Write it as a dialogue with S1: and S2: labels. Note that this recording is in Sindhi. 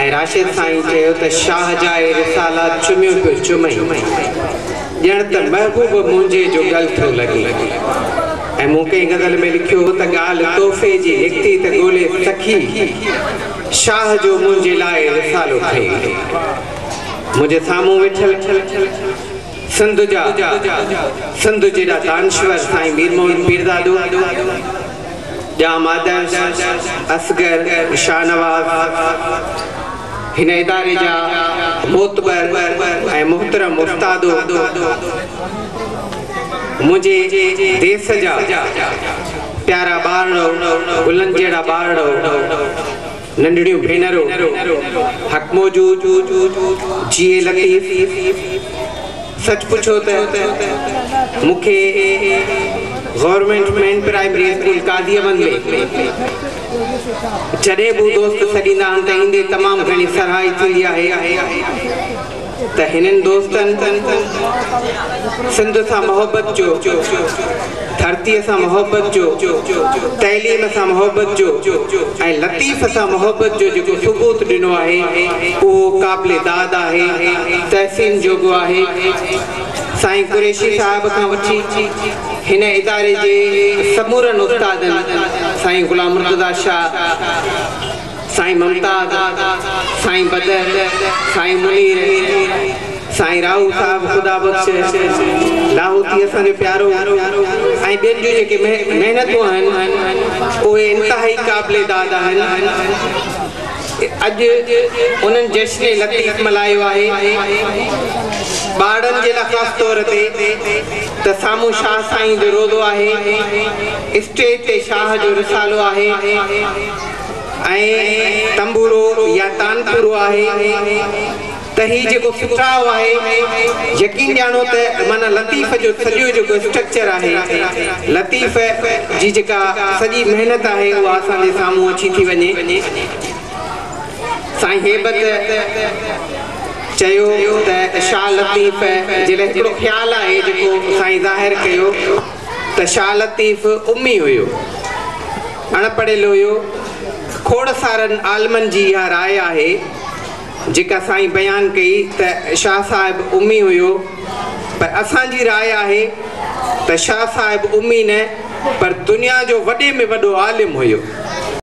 S1: ۽ راشد سائين چيو ته شاهه جا اهي رسالا چميو پيو چمئين، ڄڻ ته محبوب منهنجي جو ڳل ٿو لڳي. ۽ مون ڪنهن غزل ۾ لکيو هو ته ڳالهه تحفي جي نڪتي ته ڳولي سخي شاهه جو منهنجي لاء رسالو کئي. منهنجي سامهون ويٺل سنڌ جا سنڌ جيڏا دانشور سائين مير محمد پيرزادو، ڄام آدرش، اصغر، شاهنواز، هن اداري جا معتبر ۽ محترم استادو، منهنجي ديس جا پيارا ٻارڙو، گلن جهڙا ٻارڙو، ننڍڙيون ڀينرو، حق موجود، جيئي لطيف، سچ پڇو ته مون کي government main primary school Qazi Ahmed ۾ جڏهن به هو دوست سڏيندا آهن ته ايندي تمام گهڻي سرهائي ٿيندي آهي ته هنن دوستن سنڌ سان محبت جو، ڌرتيء سان محبت جو، تعليم سان محبت جو ۽ لطيف سان محبت جو جيڪو ثبوت ڏنو آهي، اهو قابل داد آهي، تحسين جوڳو آهي. سائين قريشي صاحب کان وٺي هن اداري جي سمورن استادن، سائين غلام مرتضيٰ شاهه، سائين ممتاز، سائين بدر، سائين منير، سائين راهو صاحب خدا بخش لاهوتي اسان جو پيارو ۽ ٻين جون جيڪي محنتون آهن اهي انتهائي قابل داد آهن. اڄ انهن جشن لطيف ملهايو آهي ٻارڙن جي لاء خاص طور تي ته سامهون شاهه سائين جو روضو آهي، اسٽيج تي شاهه جو رسالو آهي. ۽ تنبورو يا تانپورو آهي ته هي جيڪو سٽاء آهي يقين ڄاڻو ته معنيٰ لطيف جو سڄو جيڪو اسٽرڪچر آهي لطيف جي جيڪا سڄي محنت آهي اها اسان جي سامهون اچي ٿي وڃي. سائين هيبت چيو ته شاهه لطيف جي لاء هڪڙو خيال آهي جيڪو سائين ظاهر ڪيو ته شاهه لطيف امي هيو. اڻ پڙهيل هيو. کوڙ سارن عالمن جي اها راء آهي، جيڪا سائين بيان ڪئي ته شاهه صاحب امي هيو، پر اسان جي راء آهي ته شاهه صاحب امي نه پر دنيا جو وڏي ۾ وڏو عالم هيو.